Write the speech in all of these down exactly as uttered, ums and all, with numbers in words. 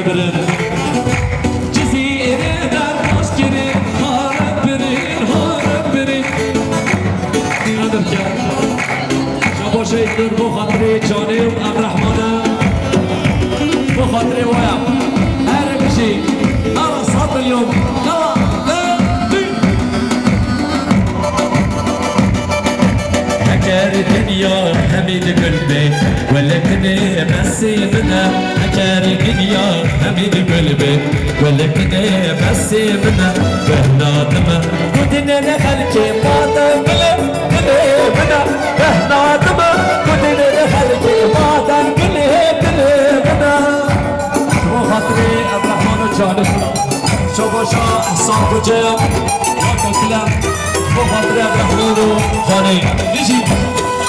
Birin. Cizîrê derbas kirin, harim birin, harim birin. Nadir ke. Şabaş ey Nur, bo xatirê canê û Ebrehmana. Bo xatirê waya. Her bijî. Nava sed milyon. Nava. Heker dinya hemî di gul bê, welê binê besê min e. Heker dinya hemî di gul bê, welê binê besê min e. Bêhna dime ku dinê ne xelkê ma de bilê, bilê min e. Bêhna dime ku dinê ne xelkê ma de bilê, bilê min e. Bo xatirê Ebrehmana canê. Şabaşa Ehsan Koçaya, ya kakile, bo xatirê Ebrehman û Xanê. Dijî,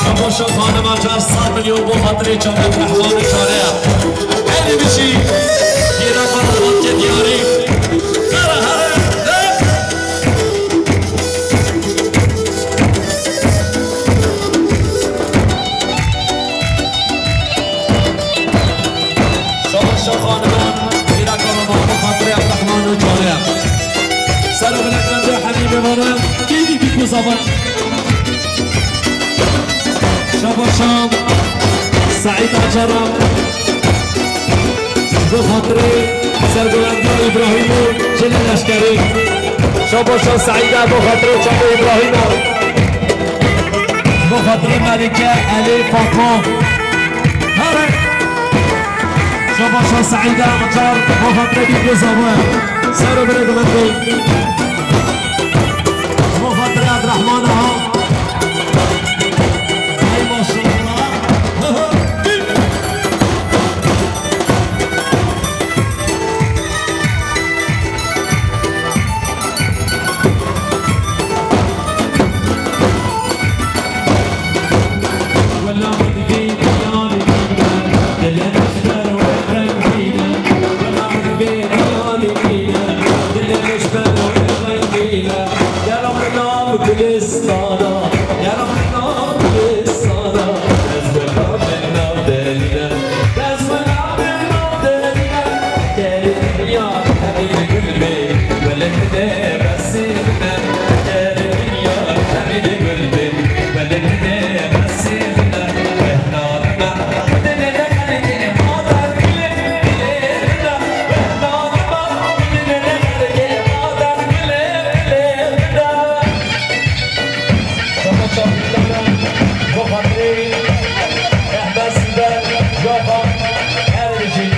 şabaşa xanima ca sed milyon bo xatirê çavê Ebrehman û Xanê ya. Hadi bijî, yêra xanê xalkê diyarî. Here, here, hey! Şabaş şaxanime, hîra karoma, bo xatirê Ebrehman û Canê. Ser û bilek bende Hemî Bêvara, kî dî bî ku zaman. Şabaşa Seîd Acara, bo xatirê Sergolandiya Îbrahîm û Cilê Leşkerî. Şabaşa Seîda, bo xatirê Çavê Îbrahîm û. Bo xatirê Melike, Elî, Fatma. Here. Şabaşa Seîda Acar, bo xatirê Bîblo Zava. Ser û birê dimendê. Bo xatirê Ebrehmana ha. Ay maşallah. Gulistana, gel axina gulistana, ez wela min nav derîne, ez wela min nav derîne, gel dinya hemî gul bê, welê min e besê min e, gel dinya hemî gul bê, welê min e besê min e, behna min e, dilê xelkê ma der gulê, gulê min e, behna min e, dilê xelkê ma der gulê, gulê min e. Şabaş şaxanime, bo xatirê Ehmed Sîber, Cafa, her bijî.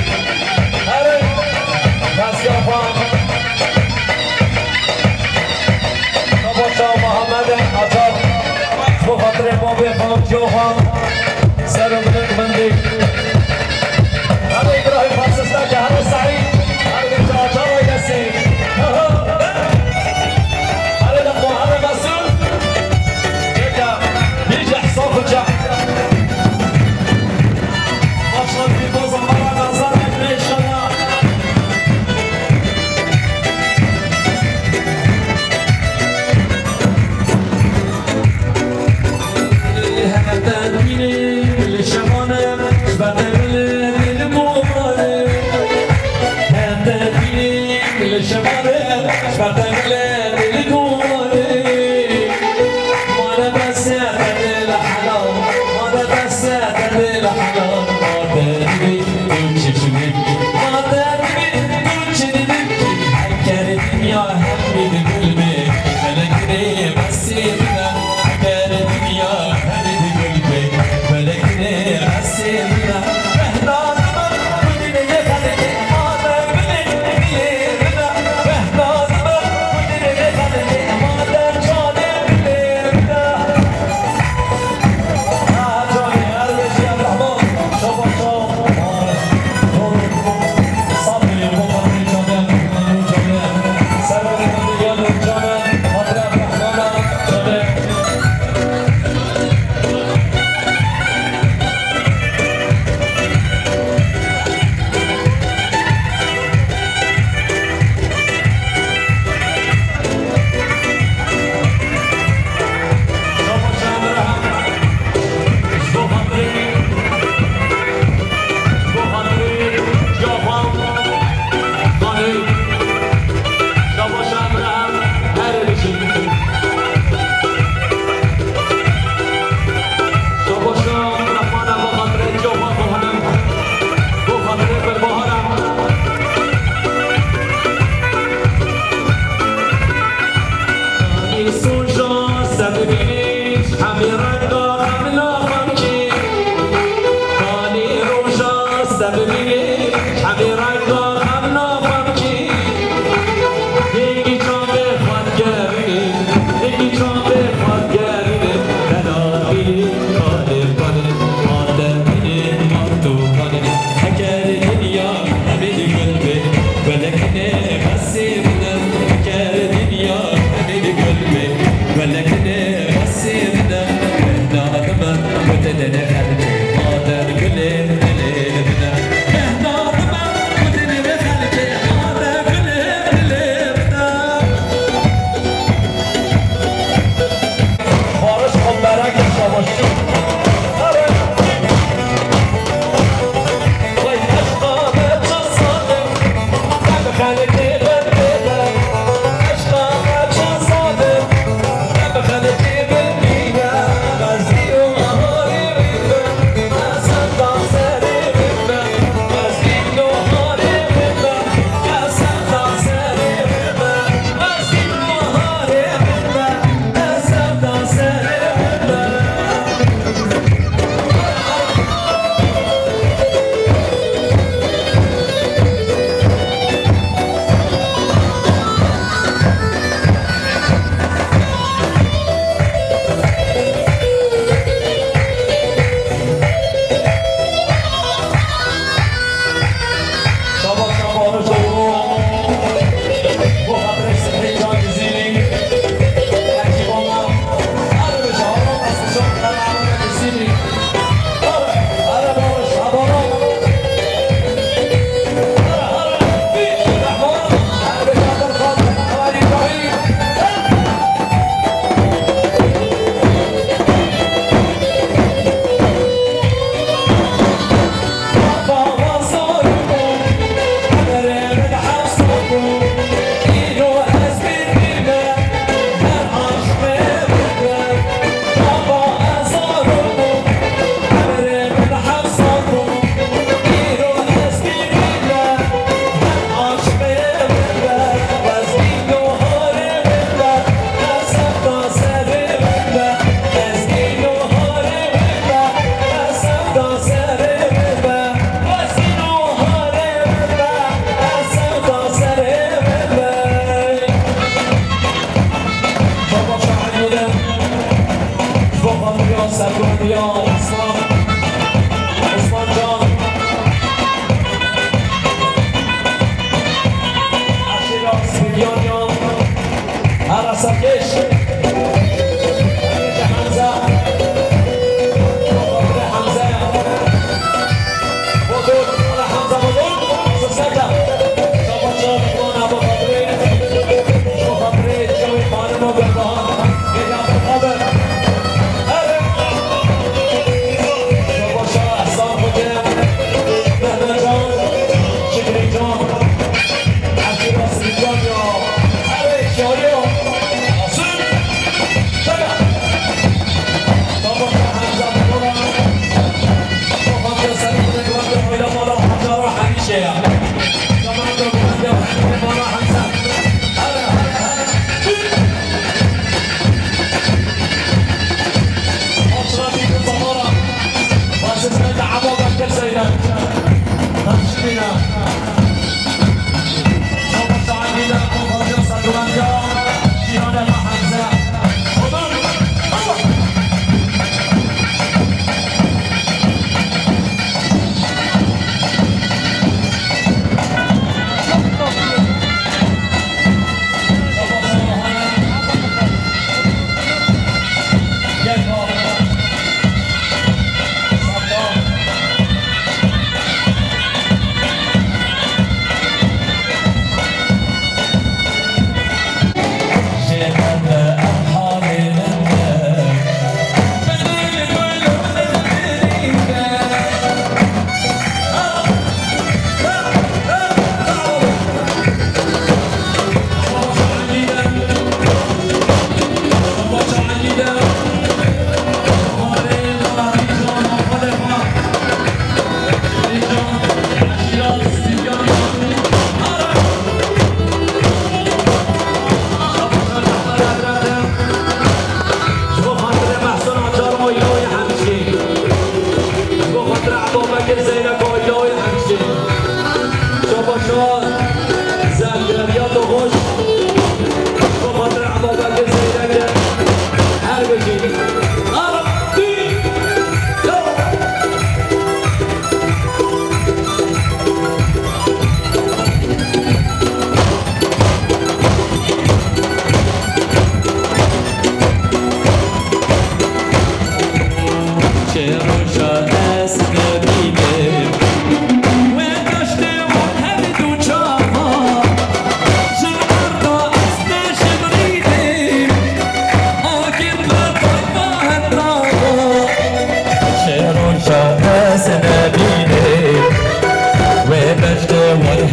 Here, Cafa. Şabaş şax Muhammed Acar, bo xatirê babê xan, Cafa. Ser û bilek bendê. Hadi İbrahim Farsista ke hadi Saîd. Hadi bir çaça kesî. Hadi de bu, hadi Mesut. Çeka. Nice Sokuca. Başlar bir boz onlara nazar etme inşallah. Hemî rengda xem nafemkî, yekî çavê xwe digerîne, yekî çavê xwe digerîne, delalî kalê kalê, mate bînê, mate kalê. Heker dinya hemî gul bê, welekine xesî bide. Heker dinya hemî gul bê, welekine xesî bide. Mehna dime, gotinê xelkê, mate gulê dilê bide. Barış Komberek Şabaşçı. Vay aşka be çasadım, ben halini ben de. Aşka be çasadım, ben halini ben de.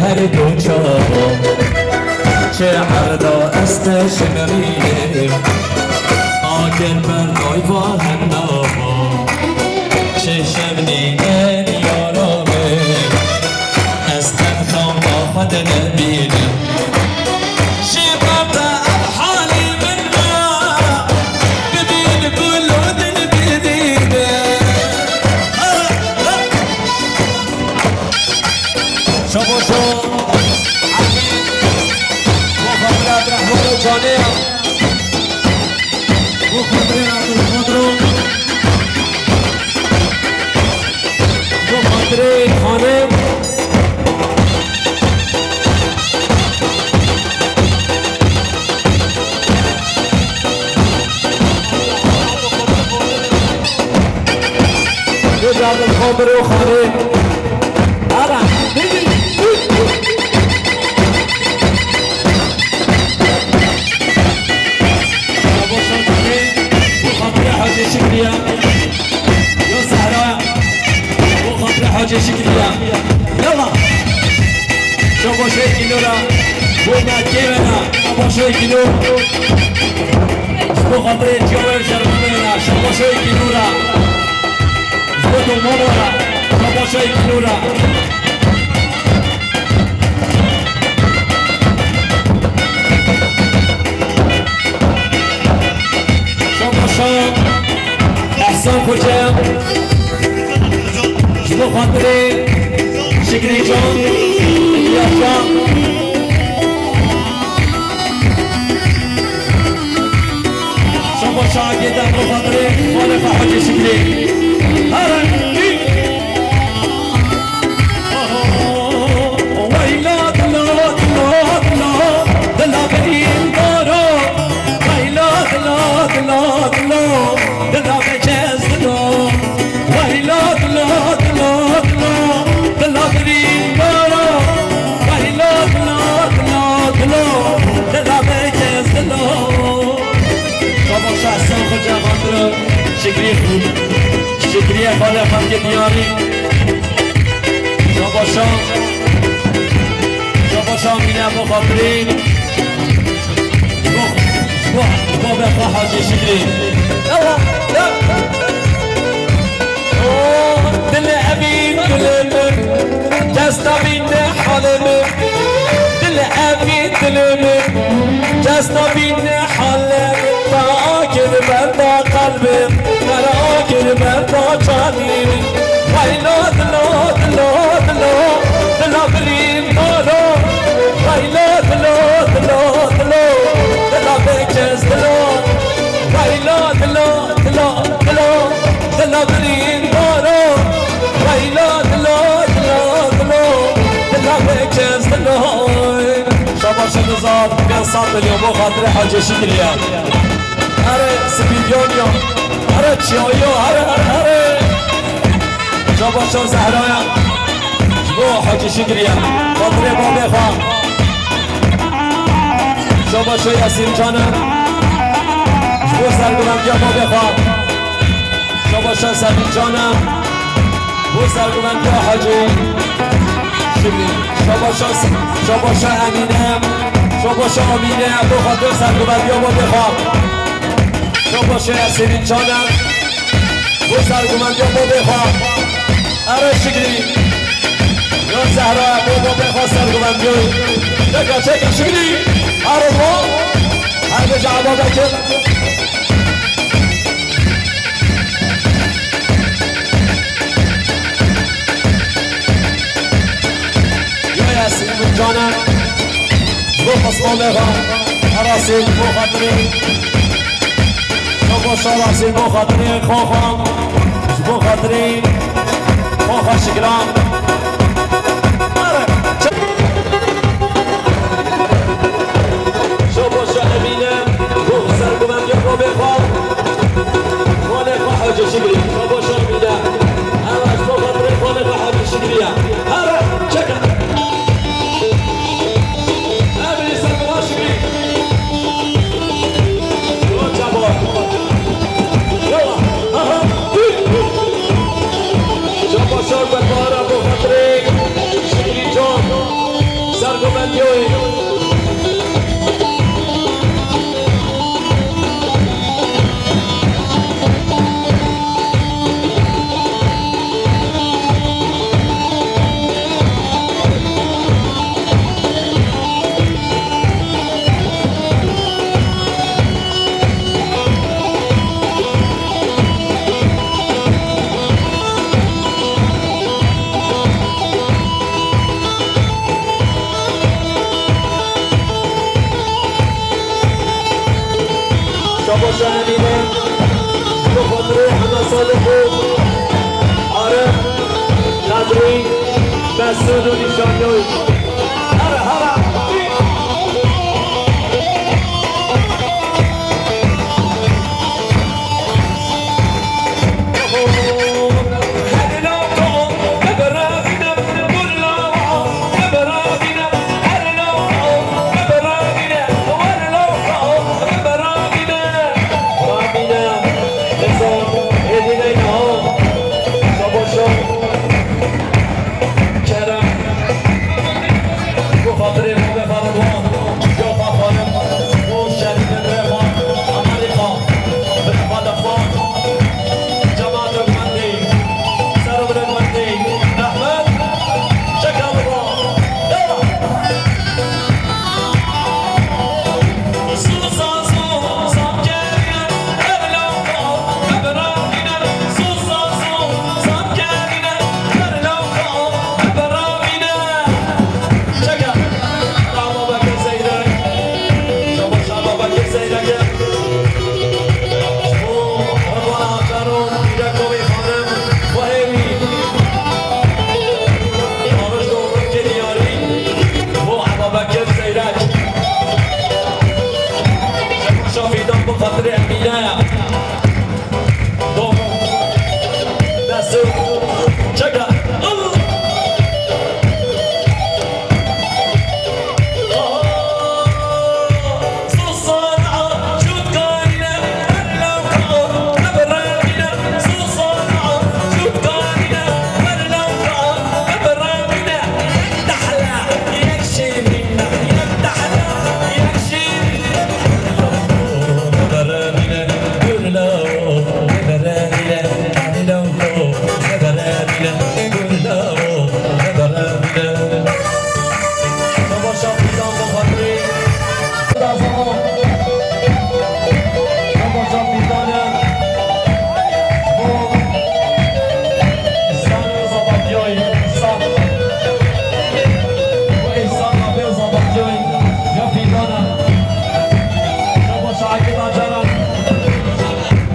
Her du çavan çi erda ez te şimirînim, agir ber dayva henda çi şev nîne diyara min, ez qet xewta xwe dinibînim. Şîva te ev halî min ra, bibîn ku lo din bidîne. Şabaşo. Bo xatirê Abdurrahman û Canê. Bo xatirê Abdulkadir û bo xatirê Xanim. Bo Abdulkadir û Xanim. Hala. Şabaşo Xanim, bo xatirê Hacî Şikriye. Yo Zehra, bo xatirê Hacî Şikriye. Yalla. Şabaşo Kîlo ra, bo Mekkê ve ra, şabaşo Kîlo. Bo xatirê Ciyo ve Şermamê ve ra, şabaşo Kîlo ra. Bo Domano ra, şabaşo Kîlo ra. Şabaşo Ehsan Xoce, ji bo xatirê Şikrî Can, Yahya. Şabaşo Agêda, bo xatirê xalê xwe Hacî Şikrî. Here. Weyla dilo, dilo, dilo, dila birîndaro. Weyla dilo, dilo, dilo, dila bêkes dilo. Weyla dilo, dilo, dilo, dila birîndaro. Weyla dilo, dilo, dilo, dila bêkes dilo. Şabaşo Ehsan Xoce, xatirê Şikrî. Şikrî ye xalê xelkê diyarî. Şabaşo. Şabaşo Emîne bo xatirî. Bo, bo, bo be xwe Hacî Şikrî. Yalla, ya. Oh, dilê Emîn, dilê min. Kes nabîne halê min. Dilê Emîn, dilê min. Kes nabîne halê min. Te akir benda qelbê min. Te akir benda canî min. Weyla dilo, dilo, dilo, dila birîndaro. Weyla dilo, dilo, dilo, dila bêkes dilo. Weyla dilo, dilo, dilo, dila birîndaro. Weyla dilo, dilo, dilo, dila bêkes dilo. Şabaşo Nizar, pênc sed milyon bo xatirê Hacî Şikrî ye. Here Spîdyon ya. Here Çiyayo, here, here, here. Şabaşo Zehraya. Ji bo Hacî Şikrî ye. Xatirê babê xwe. Şabaşo Yasîn Can e. Ji bo serguvendiya babê xwe. Şabaşo Semîn Can e. Bo serguvendiya Hacî Şikrî. Şabaşo, şabaşo Emîne. Şabaşo Emîne. Bo xatirê serguvendiya babê xwe. Şabaşo Yasîn Can e. Bo serguvendiya babê xwe. Here Şikrî. Ya Zehra, bo babê xwe serguvendiya. Çeka, çeka Şikrî. Here bo. Her bêje eva vekir. Ya Yasîn Can e. Bo xesma me xwe. Herasî bo xatirê. Şabaşo Rasî bo xatirê xwe xwe, ji bo xatirê xwe xwe Şikran. Are. Şabaşo Emîne, bo serguvendiya babê xwe, xalê xwe Hacî Şikrî. Şabaşo Emîne, ev ji bo xatirê xalê xwe Hacî Şikrî ye. Here, çeke. Emîne ser xwe Şikrî. Şabaşo Bekara bo Şabaşa Emîne, bi xatirê heme salê xwe, Arif, Qedrî, Mesûd û Nîşanyoy. Here, here. Kerem. Bo xatirê Mame Feridwan, Cofa Xanim û Şerîfê Rêvan, Amerîka, Xwedexwaz, cemaetê Mendî, serokê Mendî, Ehmed, çeka biba. Yala. Şafîdan bi xatirê Emîne ye. Dom. Destê. Çeka.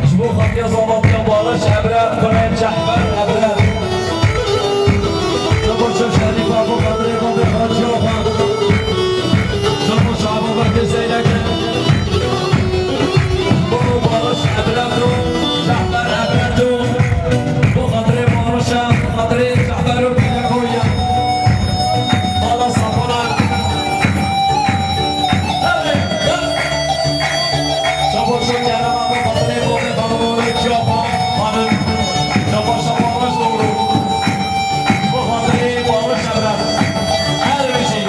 Ji bo xatirê zalatiya Barış Ebret, kurê Cehfer Ebret. Ji bo Şerîfa, bo xatirê babê Hacî Axa. Ji bo Şahabekê Zeynekê. Ji bo Barış Ebret û Cehfer Ebret û bo xatirê Barış e, bo xatirê Cehfer û Pîrek Hoya. Mala Sapana. Çabaşa Kerema bi xatirê babê Xanimê Çiyapa xanim. Çabaşa Barış Doğru. Bi xatirê Barış Evren. Her bijî.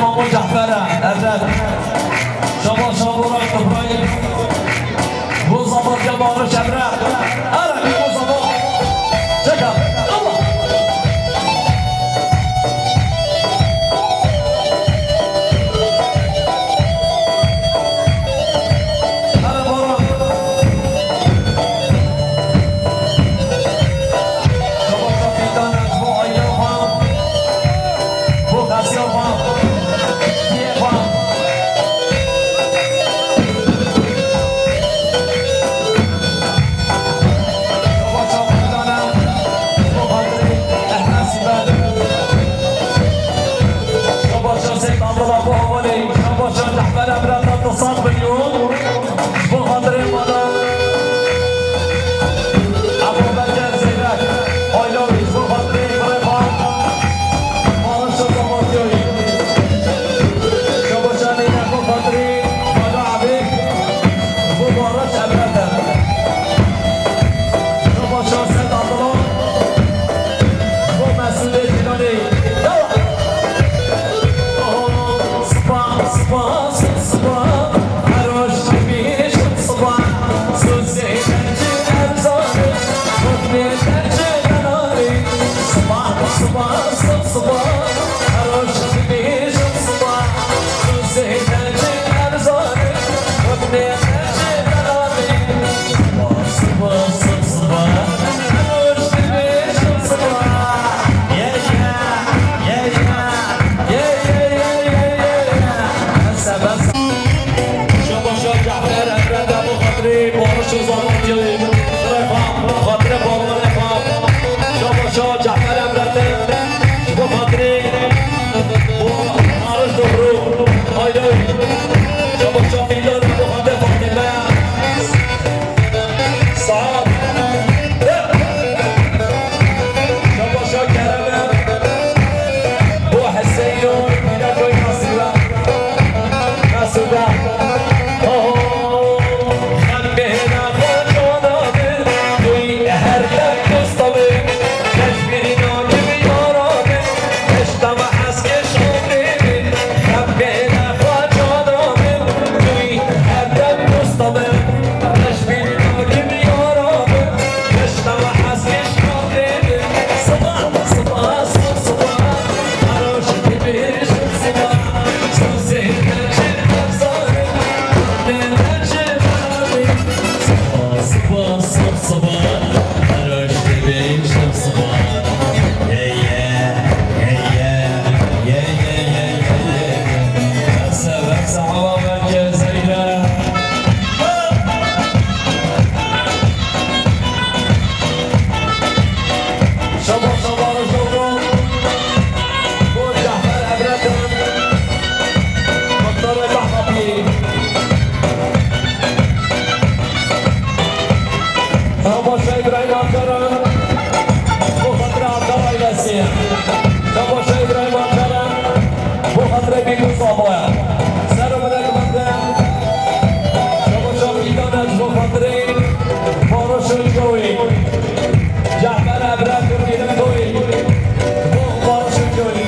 Mamo Cefere, Evret. Şaba şaborak Ibrahim. Bu zafer ya Barış Evret. Ara, bu zafer. Çek abi. Allah. Ara Baran. Şaba şaborak Ibrahim. Bu aile var. Bu kasya var. Diye var. Şabaşa Nîne, bo xatirî Xweda Ebî, bo Barış Emre de. Şabaşa Sed Abdullah, bo Mesûdê Cîlanî. Dewa. Oho, spa, spa, spa, her roj dibêjim spa, sozê te çi erzan e, xutbê te çi delal e. Spa, spa, spa, spa, her roj dibêjim spa. Şabaşa Cafer Emre, ji bo xatirê bo Arif Dobrû, Aydoy, Şabaşa Fîdan, bo xatirê Fatîme, Saad, Şabaşa Kerem, bo Heseyno, Mîna Koy Nasîra, Mesûda, Oho, xem bêhna xwe cana min, tu yî her dem dosta min. Şaba şaba Rojdogo, bo Cafer Ebret, Muxtarê Mehrabî. Şabaşa Îbrahîm Acar, bo xatirê Acar aîlesî. Şabaşa Îbrahîm Acar, bo xatirê Bîbû Samoya. Ser û minek mende. Şabaşa Fîdan e, bo xatirê Baroşo Coyî. Cafer Ebret û Fîdan Coyî. Bo Baroşo Coyî.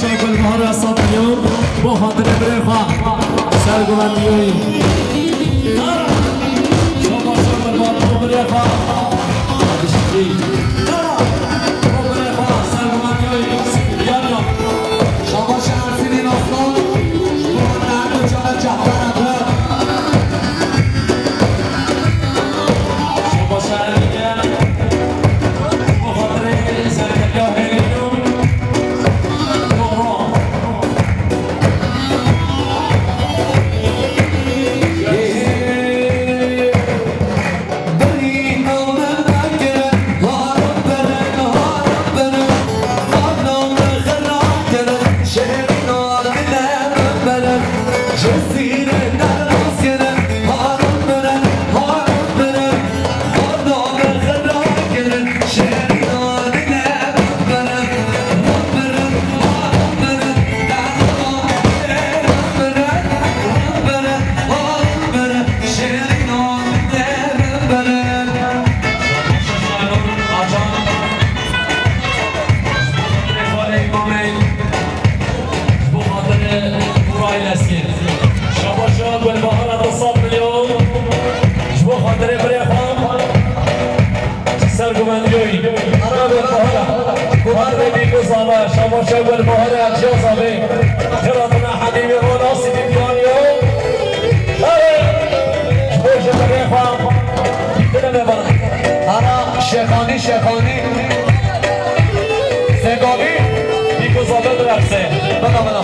Gulbahar Esat Milyon, bo xatirê birê xwe, ser guvendiyoyî. Şabaş Gulbahar, bo birê xwe. Hadi şimdi. Bo birê xwe, ser guvendiyoyî. Yan yan. Şabaş Ersinîn Aslan, ji bo Nerdo Çanak Cehber Ebra. Şabaş Ersinîn. Ji bo xatirê Xalê Îmamê, ji bo xatirê Nûray Leskê. Şabaşa Gulbahara du sed milyon. Ji bo xatirê birê xwe. Ser guvendiyoyî. Ara Gulbahara. Xatirê Bîk û Zala. Şabaşa Gulbahara Ciya Zavê. Xêratina Hedîmê Rola Sîdî Piyanî yo. Erê. Ji bo ji birê xwe. Dilê me bana. Ara Şêxanî, Şêxanî. Segavî, Bîk û Zala direqse. Bana, bana.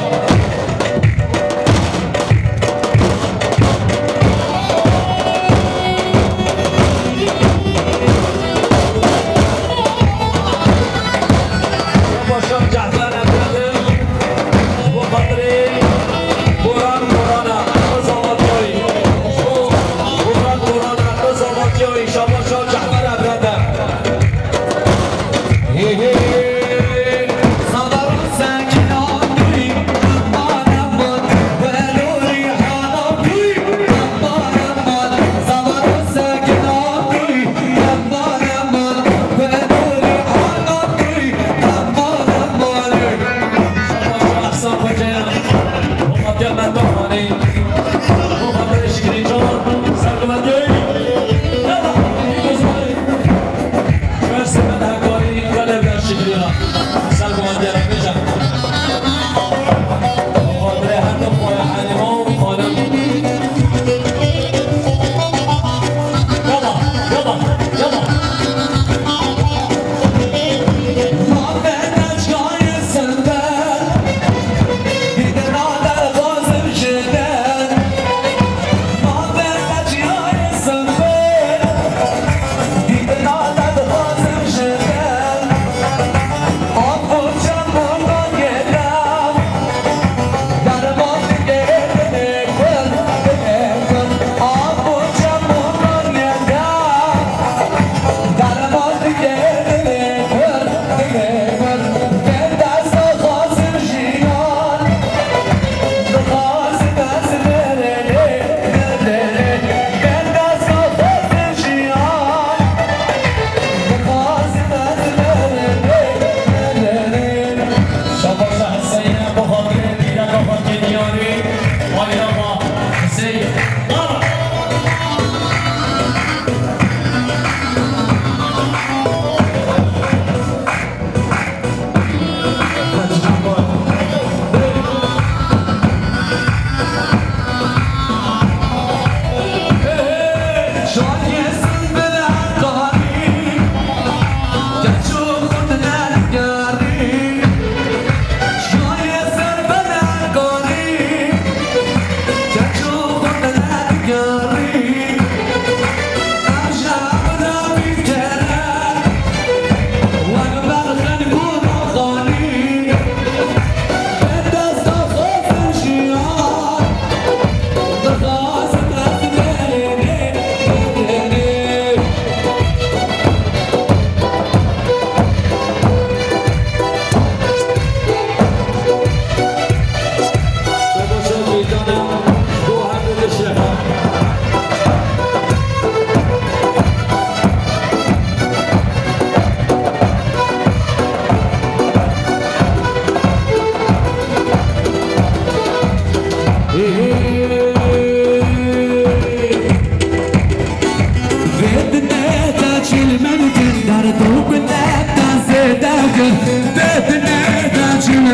Şabaşa Cafer Efendim, ji bo xatirê Boran Borana, Qizavatiyoyî. Ji bo Boran Borana, Qizavatiyoyî, şabaşa Cafer Efendim. Hê hê. Sadaran Sekîna Gurî.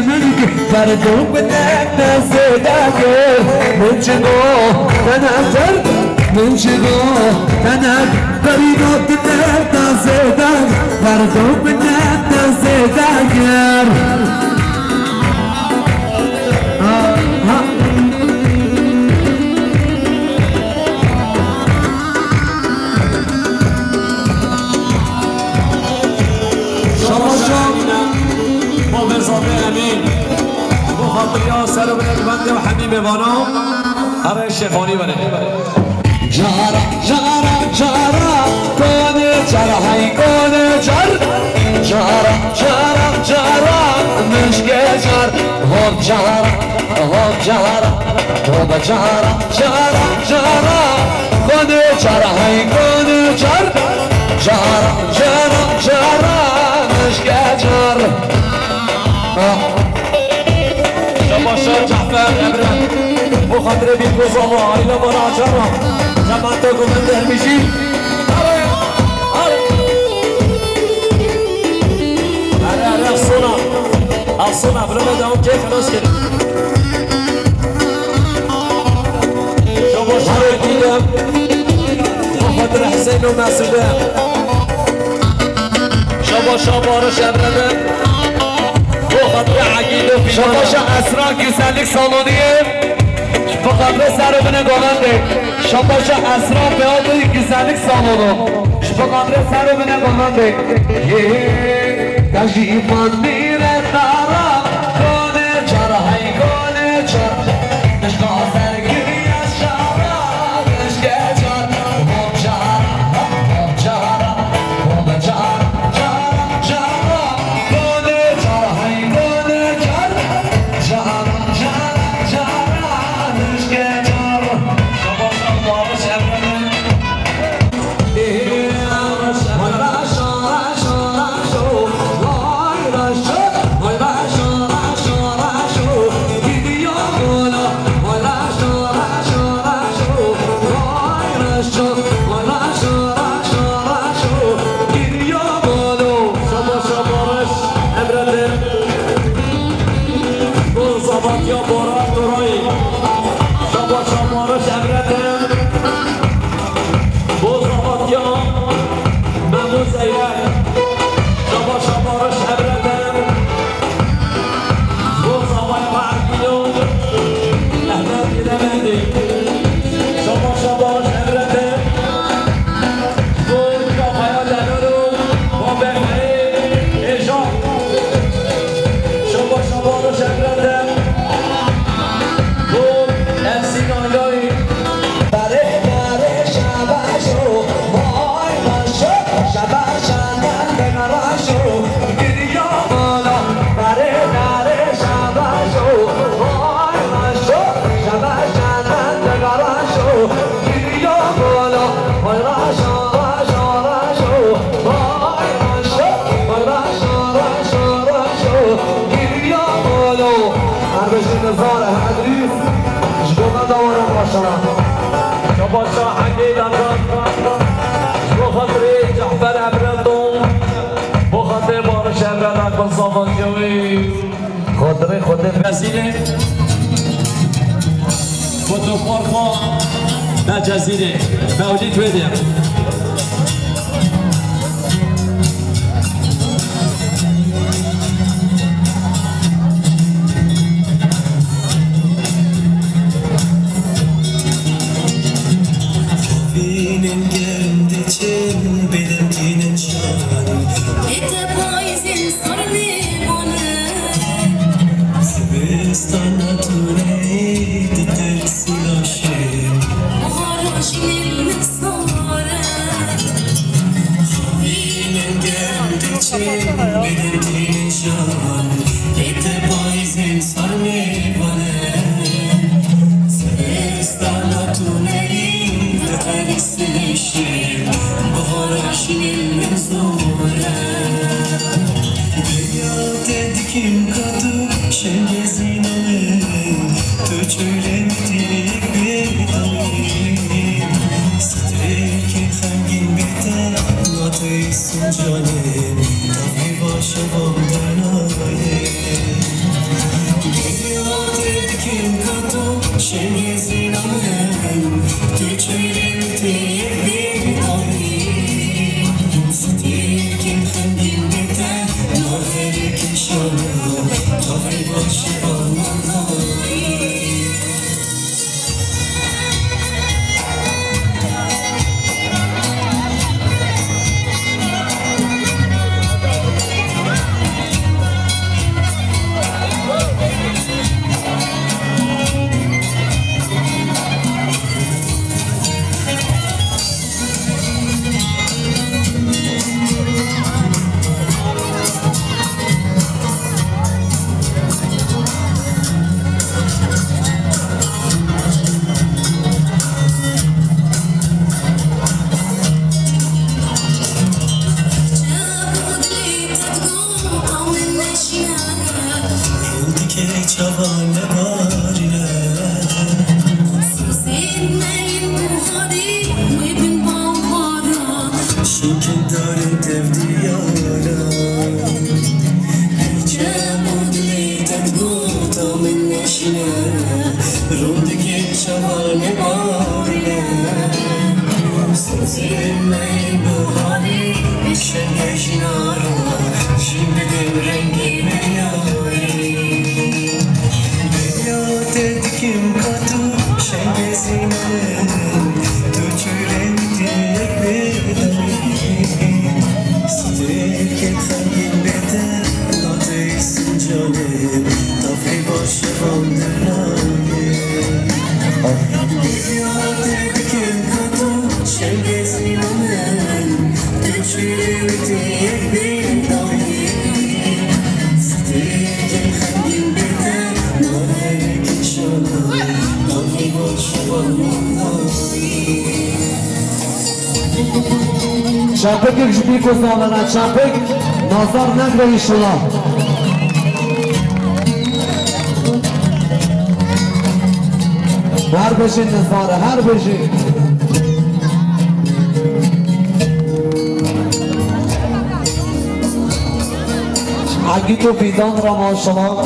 Min ki ferdo bi te te zêde kir. Min çi go te ne ter, min çi go te ne, ferîdo bi te te zêde, ferdo bi te te zêde kir. Ha, ha. Şabaş. Bo vê zatê Emîn. Bo xatiriya ser û binê bendê û hemî mêvana. Here şêxanî were. Cara, cara, cara, konê cara, hey konê car. Cara, cara, cara, mişke car. Hop cara, hop cara, hop cara, cara, cara. Konê cara, hey konê car. Cara, cara, cara, mişke car. Ah. Şabaşa Cafer Emre. Bo xatirê Bîlkoz Ava, aîla Bara Acar a. Cemaeta Govend Dervîşî. Are, are. Are, are, Afsona. Afsona, bila me dewam kê xelas kir. Şabaşa Ekîde. Bo xatirê Hüseyin û Mesûde. Şabaşa Barış Emre de. Bo xatirê Egîd û Fîdan. Şabaşa Esra Güzellik Salonu ye. Ji bo xatirê ser û binê Govendê. Şabaşa Esra Beyoğlu Güzellik Salonu. Ji bo xatirê ser û binê Govendê. Ye, ye, ye. Ka jî îman nîre dara. Konê car, hey konê car. Nişka ser giriya şara. Nişke car. Hop car, hop car. Hop car, car, car. Konê car, hey konê car. Car, car, car. Nişke car. Şabaş, şabaş, Emre. Şabaş, şabaş, Emre de. Bo zavatiya Baran Torayî. Şabaş, şabaş, Emre de. Bo zavatiya Memo Zeyrek. Şabaş, şabaş, Emre de. Bo zavaya Ergîlo Ehmed Bilemendî. Şabaş, şabaş, Emre de. Bo kafaya Delalo, bo bexeyê êja. Şabaş, şabaş, Emre de. Bo Efsîn Aylayî. Dare, dare, şabaşo, vay maşo, şabaşa dende garaşo, giriya mala. Dare, dare, şabaşo, vay maşo, şabaşa dende garaşo, giriya mala. Vay raşo, raşo, raşo, vay raşo, vay raşo, raşo, raşo, giriya mala. Kardeşim Nizar Edris, ji bo me dawara maşala. Şabaşa Hegê Lekan, ji bo xatirê Cafer Emre Dom, bo xatirê Barış Emre Nak, bi zavatiya wî. Xatirê Xwedê Mezînê, fotografa me Cezîrê, Mewlîd wê diye. Vînin germ diçin, bêdem tînin şan. Ete payzin sarmê bone. Zivistana tune ditersin aşin. Bahar aşin sare. Vînin germ diçin, bêdem tînin şan. Ete payzin sarmê bone. Zivistana tune ditersin aşin. Bahar aşin min zor e. Dinya te dikim ka tu şengezîna min, tu çöle min têk bêdayî. Stêrkên xemgîn bê te, na tu îson canê, tevî va şevan dernayê. Çavan nebarîne. Sosên me yên buharî wê bin bawbaran. Şinkên darên tevdî yaran. Çem û dilê te digota min neşîne. Rûn digê çavan nebarîne. Sosên me yên buharî, şengê jî narin, jî bidin rengê me yarî. Bêriya te dikim ka tu şengê zînanin, tu çûrê min tê yek bê dawî. Stêrkên xemgîn bê te, nate îsim canê, tavê baş şevan dernayê. Bêriya te dikim ka tu şengê zînanin, tu çûrê min tê yek bê dawî. Stêrkên xemgîn bê te, nate îsim canê, tavê baş şevan dernayê. Çepikek ji bîk û zanene, çepik nazar negre înşallah. Her bijî nizare, her bijî. Egît û Fîdan re maşallah.